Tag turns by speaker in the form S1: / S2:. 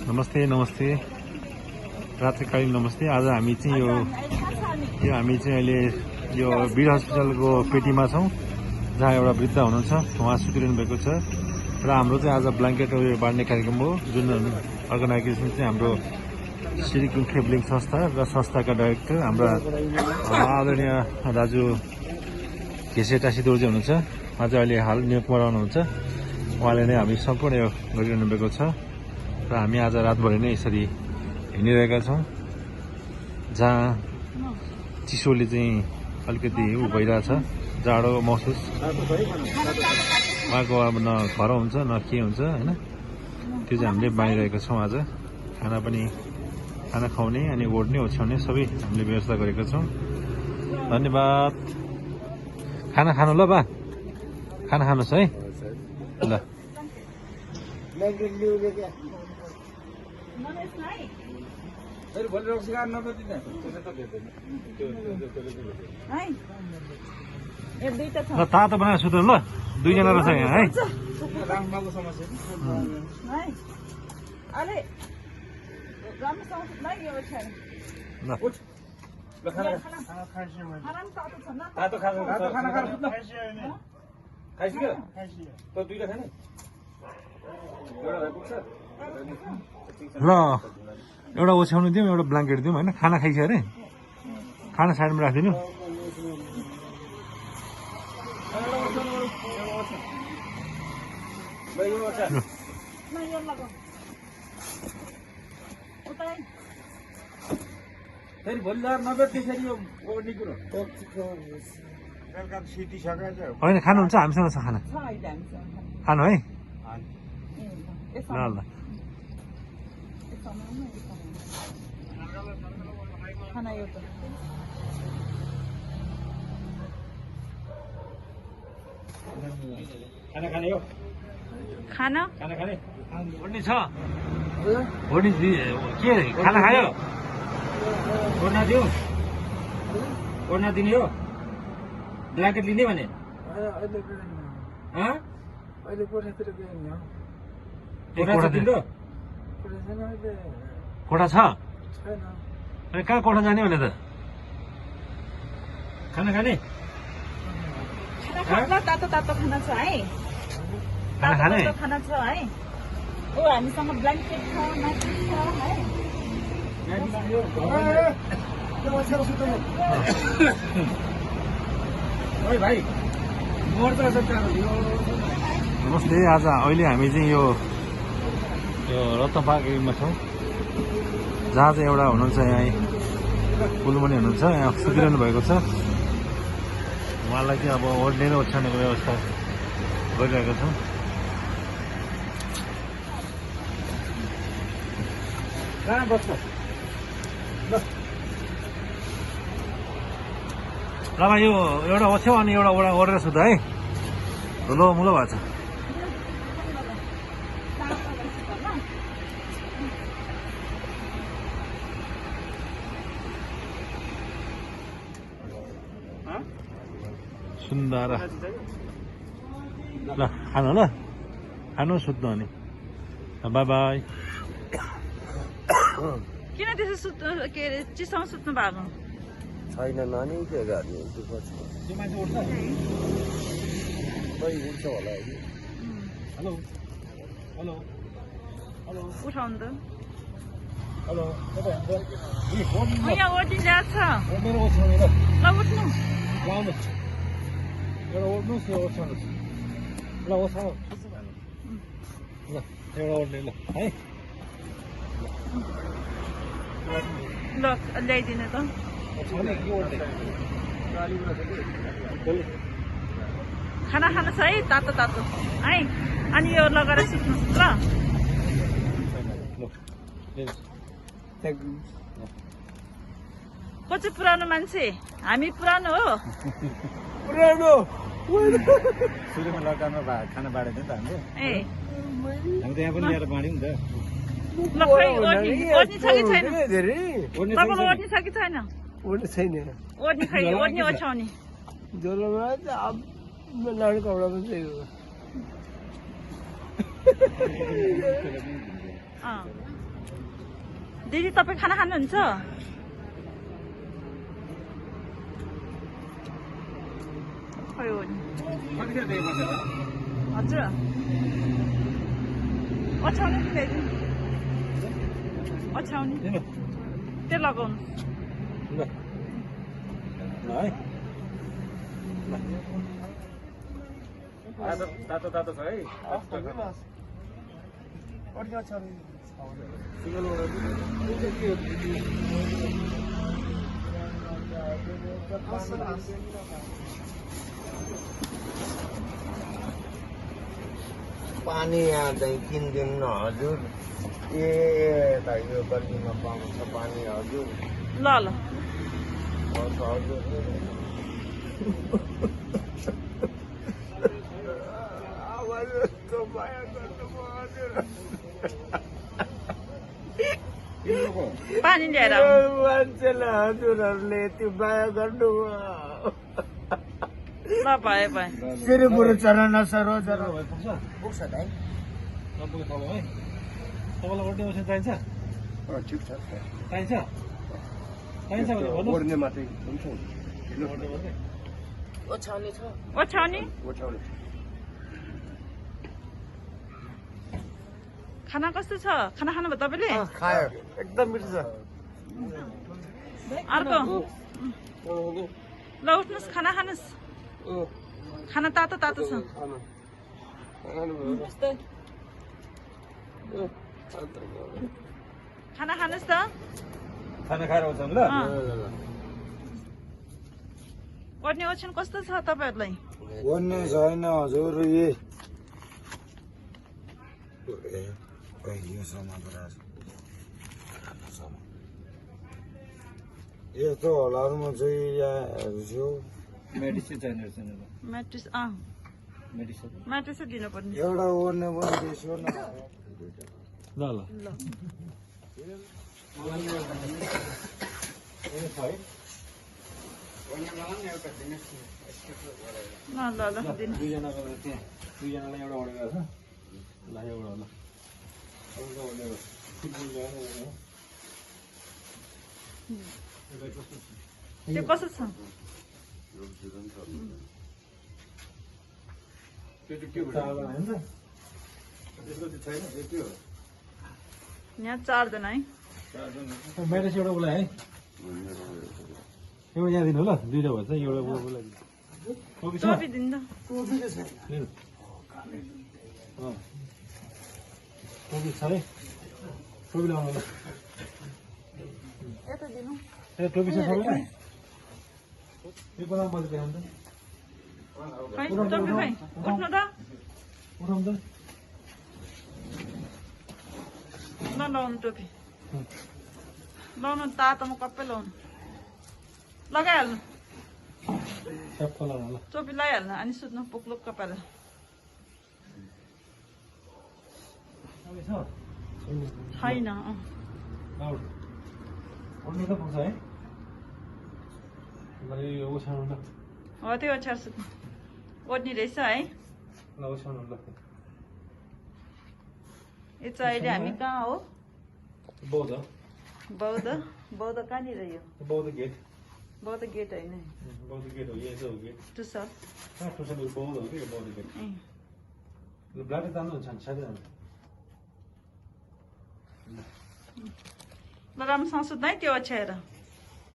S1: नमस्ते नमस्ते रात्रिकालीन नमस्ते। आज हामी चाहिँ हामी चाहिँ अहिले यो वीर हस्पिटलको पेटीमा छौँ, जहाँ एउटा वृद्ध हुनुहुन्छ, उहाँ सुतिरहनु भएको छ र हाम्रो चाहिँ आज ब्ल्याङ्केट बाँड्ने कार्यक्रम हो, जुन अर्गनाइजेसन चाहिँ हाम्रो सिरिकिङ खेबलिङ संस्था र संस्थाका डाइरेक्टर हाम्रा आदरणीय दाजु घिसेटासी दोर्जे हुनुहुन्छ। उहाँ चाहिँ अहिले हाल न्युयोर्कमा रहनुहुन्छ। उहाँले नै हामी सम्पूर्ण यो गरिरहनु भएको छ र हामी आज रातभरि नै यसरी हिँडिरहेका छौँ, जहाँ चिसोले चाहिँ अलिकति भइरहेछ, जाडो महसुस। उहाँको अब न खर हुन्छ न के हुन्छ होइन, त्यो चाहिँ हामीले बाँडिरहेका छौँ। आज खाना खुवाउने अनि ओढ्ने ओछ्याउने सबै हामीले व्यवस्था गरेका छौँ। धन्यवाद। खाना खानु ल बा, खाना खानुहोस् है ल। तातो बनाएर सुत्नु ल, दुईजना रहेछ यहाँ है। ल एउटा ओछ्याउनु दिउँ, एउटा ब्ल्याङ्केट दिउँ होइन। खाना खाइसक्यो अरे, खाना साइडमा राखिदिनु। होइन खानुहुन्छ, हामीसँग छ खाना, खानु है ल ल।
S2: खाना
S1: ओड्ने छ, ओड्ने के खाना खायो? ओड्ना दियो, ओड्ना दिने हो, ब्ल्याङ्केट लिने भने कोठा छ? अनि कहाँ कोठा जाने भने त? खाना खाने?
S2: तातो तातो खाना छ है,
S1: खाना खाने?
S2: खाना छ है। ओ हामीसँग ब्ल्याङ्केट छ, माथि छ है।
S1: नमस्ते। आज अहिले हामी चाहिँ यो रत्नपार्कमा छौँ, जहाँ चाहिँ एउटा हुनुहुन्छ यहाँ फुलमणि हुनुहुन्छ, यहाँ सुतिरहनु भएको छ। उहाँलाई चाहिँ अब ओढ्ने र ओछ्याउनेको व्यवस्था गरिरहेका छौँ। कहाँ बस्छ ल भाइ, यो एउटा ओछ्याउ अनि एउटा ओढेर सुत्दा है, धुलो मुलो भएको छ। सुन्दर ल, खानु ल, खानु सुत्नु अनि बाई बाई।
S2: किन त्यसो सुत्नु, के अरे चिसोमा सुत्नु भएको
S3: छैन नानी, के गर्ने दुःख छ।
S1: त्यो मान्छे उठ्छ,
S3: खै उठ्छ होला।
S1: हेलो हेलो हेलो
S2: उठाउनु त।
S1: हेलो
S2: यहाँ ओर्दिन जान्छ
S1: ओढ्ने र ओछ्याउने ल,
S2: ल उठ्नु।
S1: आउनुहोस्, एउटा ओढ्नुहोस्, यो ओछ्याउनुहोस् ल, ओछ्याउ ल, एउटा ओढ्ने ल है।
S2: ल ल्याइदिनु त। खाना खानु छ है, तातो तातो है। अनि यो लगाएर सुत्नुहोस् ल। को चाहिँ पुरानो मान्छे? हामी पुरानो हो।
S3: पुरानो
S1: सुरुमा लकडाउनमा खाना बाँडेको थियो नि त हाम्रो।
S2: ए
S1: हामी त यहाँ पनि ल्याएर बाँड्यौँ नि त।
S2: ल खै ओड्नी छ कि छैन? तपाईँलाई ओड्नी छ कि छैन?
S3: ओड्ने छैन।
S2: ओड्नी खै, ओड्नी ओछ्याउने
S3: ज्वरोमा त अब लाने कपडा पनि त्यही हो।
S2: दिदी तपाईँ खाना खानुहुन्छ? खै हो नि हजुर ओछ्याउने नि ल्याइदिनु ओछ्याउने त्यो लगाउनु
S1: तातो तातो छ है
S3: पानी यहाँ चाहिँ किनिदिनु न हजुर ए दाइ यो गल्लीमा पाउँछ पानी हजुर
S2: ल ल
S3: हजुर
S2: पानी ल्याएर आउनु।
S3: मान्छेलाई हजुरहरूले त्यो माया गर्नु
S2: ल भए भए
S3: फेरि बरु चरा नसरो जरा पुग्छ दाइ
S1: नपुगे ठाउँमा है तपाईँलाई ओर्ने मसिन चाहिन्छ
S3: ठिक छ
S1: चाहिन्छ चाहिन्छ भने भन्नु
S3: ओर्ने मात्रै हुन्छ
S1: ओर्ने मात्रै
S3: ओछ्याउने छ
S2: ओछ्याउने
S3: ओछ्याउने
S2: खाना कस्तो छ? खाना खानुभयो तपाईँले?
S3: खायो एकदम मिठो छ
S2: अर्को ल उठ्नुहोस् खाना खानुहोस् खाना तातो तातो छ खाना खानुहोस् त
S1: खाना खाएर आउँछन् ल
S2: ओर्ने ओछ्यान कस्तो छ तपाईँहरूलाई?
S3: ओर्ने छैन हजुर यो सामान यस्तो होलाहरूमा चाहिँ यहाँहरू थियो
S1: मेडिसिन चाहिने रहेछ नि
S2: म्याट्रिस
S1: मेडिसिन
S2: म्याट्रिसै दिनुपर्ने
S3: एउटा ओर्ने पनि त्यसो न
S1: ल ल
S2: ल ल ल ल दिनु
S1: दुईजनाको त्यहाँ दुईजनालाई एउटा ओर्डेर छ ल एउटा ल
S2: त्यो कसो छ? यहाँ चारजना है
S1: मेडिस एउटा उसलाई है एउटा यहाँ दिनु ल दुईवटा भन्छ एउटा उसलाई टोपी छ
S2: टोपी दिनु त
S1: लिनु टोपी छ है टोपी लगाउनु ल
S2: यता दिनु
S1: ए टोपी छ सबैलाई यो बेला मैले देखाउनु त
S2: खै टोपी खै उठ्नु त
S1: उठाउनु त
S2: ल लाउनु टोपी लाउनु तातोमा कप्पै लाउनु लगाइहाल्नु
S1: ट्याप्प लगाउनु ल
S2: टोपी लगाइहाल्नु अनि सुत्नु पुक्लुक कपालेर छैन
S1: उठ्नु त पुग्छ है ल यो ओछ्याउनु ल
S2: हो त्यो ओछ्याएर सुत्नु ओढ्ने रहेछ है
S1: ल ओछ्याउनु ल
S2: यो चाहिँ अहिले हामी कहाँ हो?
S1: बौद्ध
S2: बौद्ध बौद्ध कहाँनिर यो?
S1: बौद्ध गेट
S2: बौद्ध गेट होइन
S1: बौद्ध गेट हो यो चाहिँ हो गेट
S2: टुसर
S1: कहाँ टुसन बौद्ध हो कि यो बौद्ध गेट ल ब्ल्याकै तान्नुहुन्छ नि साथै जानु
S2: ल राम्रोसँग सुत्नु है त्यो ओछ्याएर